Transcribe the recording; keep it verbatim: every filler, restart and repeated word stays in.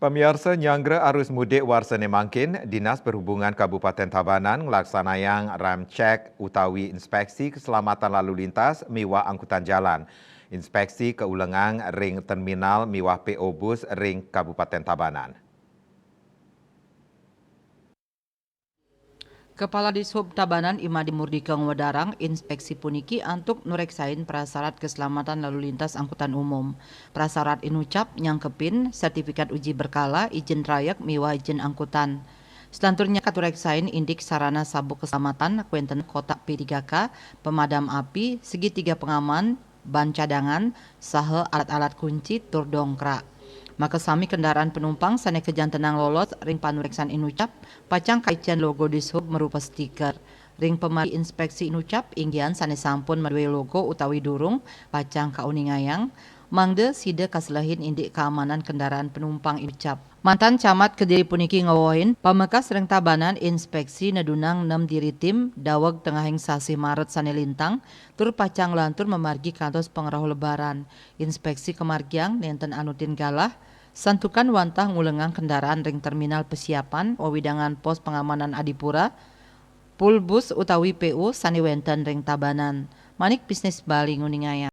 Pamiarsa, nyanggra arus mudik warsa ne mangkin, Dinas Perhubungan Kabupaten Tabanan nglaksanayang rem cek utawi inspeksi keselamatan lalu lintas miwah angkutan jalan. Inspeksi kaulengang ring terminal miwah P O bus ring Kabupaten Tabanan. Kepala Dishub Tabanan, Imadi Murdika, ngwedarang inspeksi puniki antuk nureksain prasarat keselamatan lalu lintas angkutan umum. Prasarat inucap nyangkepin sertifikat uji berkala, ijin trayek miwah ijin angkutan. Selanturnya katureksain indik sarana sabuk keselamatan, kawenten kotak P tiga K, pemadam api, segitiga pengaman, ban cadangan, saha alat-alat kunci tur dongkrak. Makasami kendaraan penumpang sane kajantenang lolos ring panureksan inucap pacang kaicen logo Dishub marupa stiker. Ring pamargi inspeksi inucap, inggihan sane sampun madue logo utawi durung pacang kauningayang, mangda sida kaselehin indik kaamanan kendaraan penumpang inucap. Mantan Camat Kediri puniki ngewehin, pamekas ring Tabanan inspeksi nedunang nem diri tim daweg tengahing sasih Maret sane lintang, tur pacang nglantur mamargi kantos pangrauh Lebaran. Inspeksi kamargiang nenten anutin galah, santukan wantah ngulengang kendaraan ring terminal Pasiapan, wewidangan pos pangamanan Adipura, Pulbus utawi P U sane wenten ring Tabanan. Manik Bisnis Bali nguningayang.